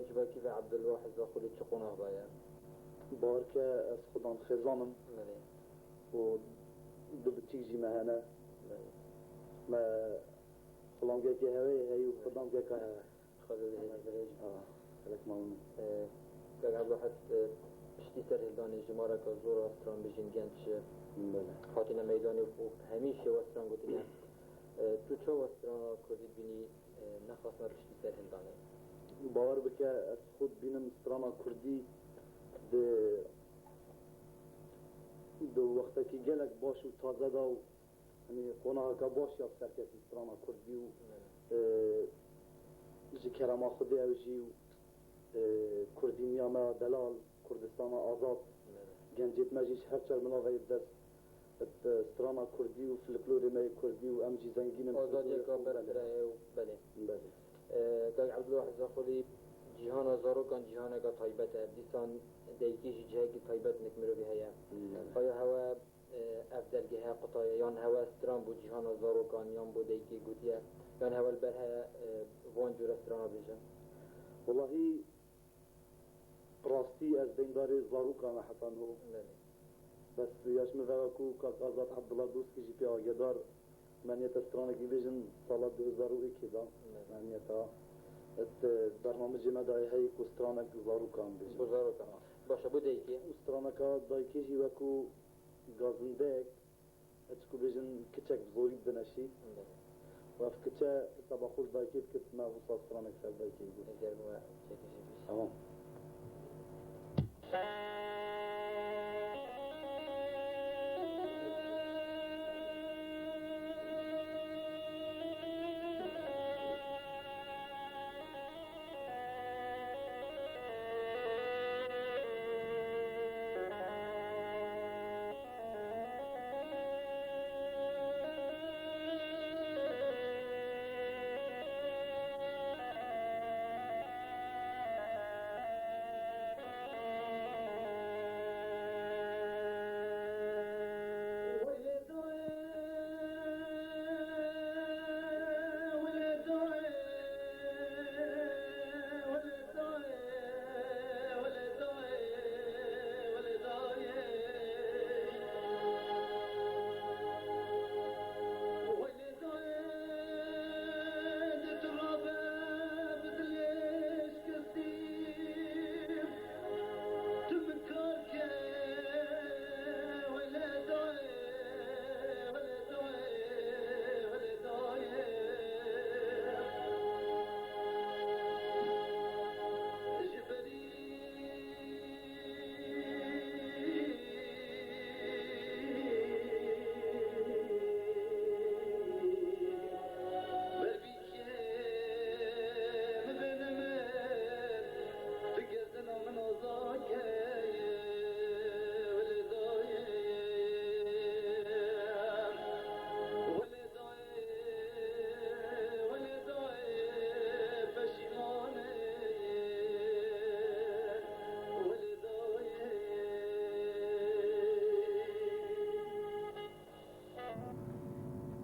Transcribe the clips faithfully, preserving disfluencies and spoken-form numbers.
Civakî ve Ebdulwahid Zaxulî çi qonax daye? Bawer ke ez xudan xêzan im Belê. Û du biçîk jî me hene. Belê. Me xulamgekê heweyê heyî û xulamgeka hewe. Xwedê bihêle, belê jî. Ah, gelek memnûn. Ee, Kak Ebdulwahid, e, piştî serhildanê jimareka zor a stran bijîn genç, e, Belê. Hatine meydanê û hemî şêwa stran gotine. E, tu çawa strana kurdî dibînî, e, nexastina piştî serhildanê? Bawer bike, ez xwe dibînim strana kurdî di, di wextekî gelek baş û taze de û, hanî, qonaheka baş ya bi ser ketî strana kurdî û, e, ji kerema Xwedê ew jî û, e, kurdîniya me ya delal, Kurdistana azad, gencêt me jî ji her çar milaveyê bi dest bi strana kurdî û folklorê me yê kurdî û em jî zengîn in. Azadiyeka berfirehê û belê. Belê. E, Kak Ebdulwahid Zaxulî, cîhana zarokan cîhaneka taybet e. Dîsan daykê jî cihekî taybet nik mirovî heye. Belê. Aya hewe, e, ev dergehe qutaye, yan hewe stran bo cîhana zarokan, yan bo daykê gotiye, yan hewe li ber heye, e, van cûre strana bêje? Welahî, rastî ez deyndarê zarokan me heta niho. Belê. Bes ya ji min ve ku kak Azad Abdullah Doskî jî pê agedar, me niyete stranekî bêjin sala du hezar û êkê de. Belê. Me niyeta, et, bernamecê me de heye ku stranek zarokan bêjin. Bo zarokan. Baş e, bo daykê? Û straneka daykê jî wekû gazindeyek, ez ku bêjin kiçek bi zorî didine şî. Belê. Û ev kiçe seba xwe ji daykê dikir, me wisa stranek ser daykê got. Eger we çekişî bî. Tamam.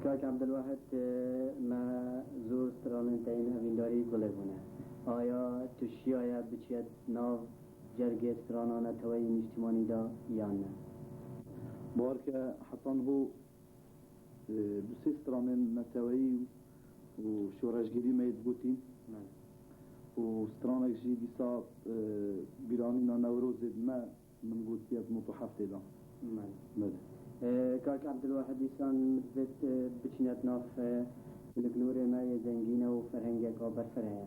Kak Ebdulwahid, e, me zor stranên te yên evîndarî gulê bûne. Aya tu şiyaye biçiye nav cergê strana neteweyî nîştimanî de yan ne? Bawer ke heta niho, e, du sê stranên neteweyî û şoreşgerî me yê digotîn. Belê. Û stranek jî dîsa, e, bîranîna Newrozê di me Min gotiye di not û heftê de. Belê. Belê. E, Kak Ebdulwahid, dîsan divêt, e, biçînet nav, e, folklorê me yê zengîn e û ferhengeka berfireh e.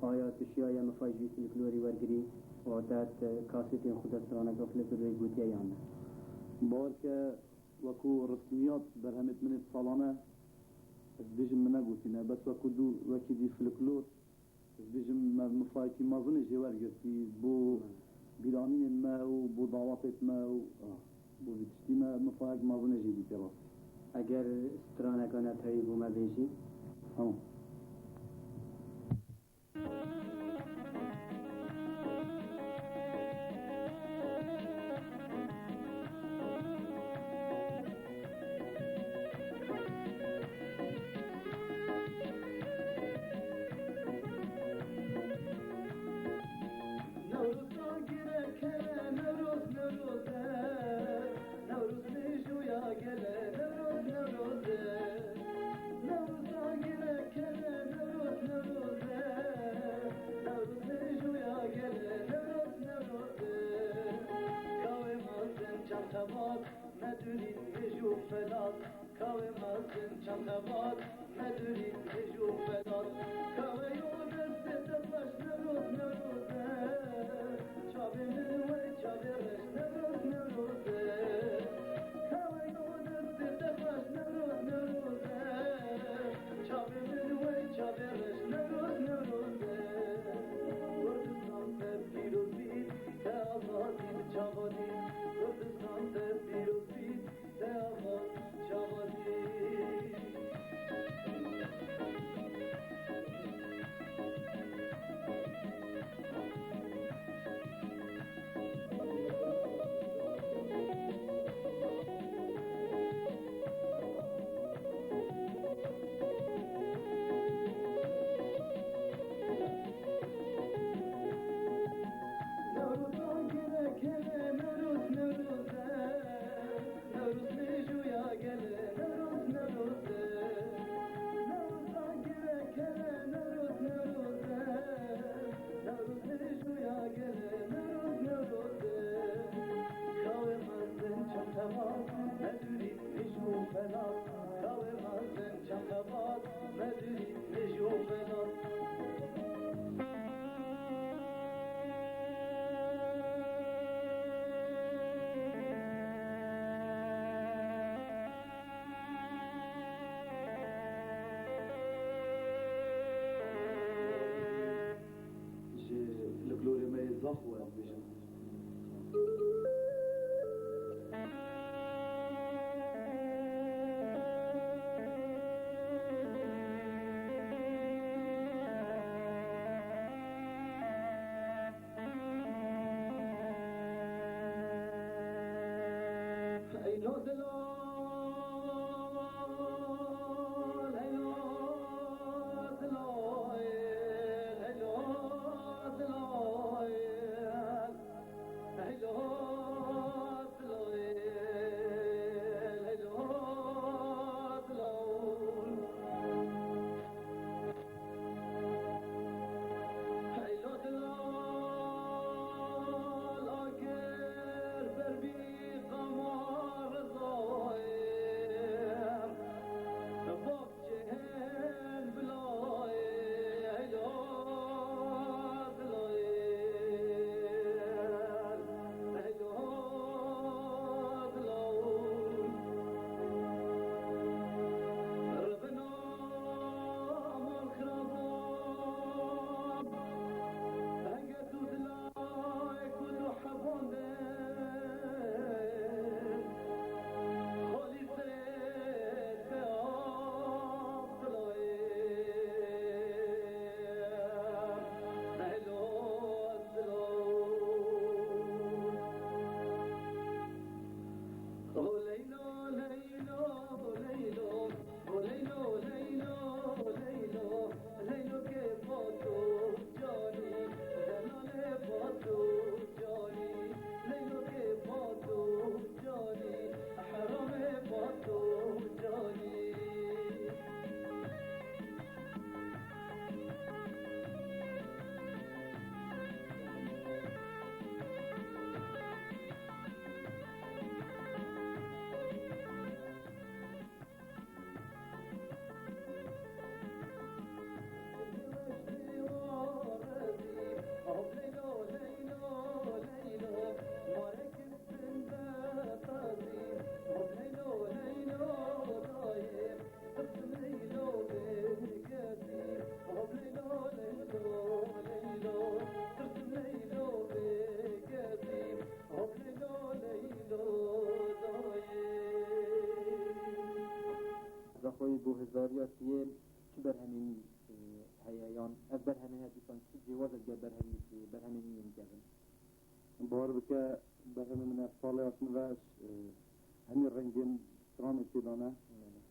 Aya tu şiyaye mifayê ji vî folklorî wergirî û te, e, kasêtên xwe de straneka folklorê gotiye yan ne? Bawer ke wekû resmiyat berhemêt min ê salane, ez dibêjim min negotîne. Bes wekû dû wekî dî folklor, ez dibêjim me mifayekî mezin ê jê wergirtî bo bîranînên me û bo dawetêt me û, ah, bo vî tiştî me mifayek mezin ê jê dîtî rastî. Eger straneka netewî bo me bêjî? Tamam. Nedûrî hêj û felat, kawê mezin çend xebat. Nedûrî hêj û felat, kawê yo destê te xweş Newroz, Newroz e. Çavê min wey çavê reş Newroz, Newroz e. Kawê yo destê te xweş Newroz, Newroz e. Çavê min wey çavê reş Newroz, Newroz e. Kurdistan te pîroz bît, te azadî bi çava dît. Kurdistan te pîroz bît, te ava çava dît. Newroza gerek heye, Newroz, Newroz e. Newroz mejûya gel e, Newroz, Newroz e. Newroza gerek heye, Newroz, Newroz e. Newroz mejûya gel e, Newroz, Newroz e. Kawê mezin çend xebat, nedûrî hêj û felat. Kawê mezin çend xebat, nedûrî hêj û felat. Ji folklorê me yê Zaxo ez bêjim. Leylo dilo, Leylo dilo, Leylo dilo. Leylo, Leylo, Leylo. Leylo dilal agir ber bî qama rizayê. Bab Cihên bilayê, heylo dilayê, heylo dilaw. Ribina mal xiraba, henge tu dilay ku tu hebonde. Leylo kê pato canî, delalê pato canî, Leylo kê pato canî, heramê pato canî. Zaxoyî bo hêzdariya tiyê çi berhemê nî, e, heye yan ev berhemê heye dîsan çi cêwaz e digel berhemê, e, berhemê nî yên kevin? Bawer bike berhemê min ev paleya min ve, e, hemî rengên stranê tê dane. Belê.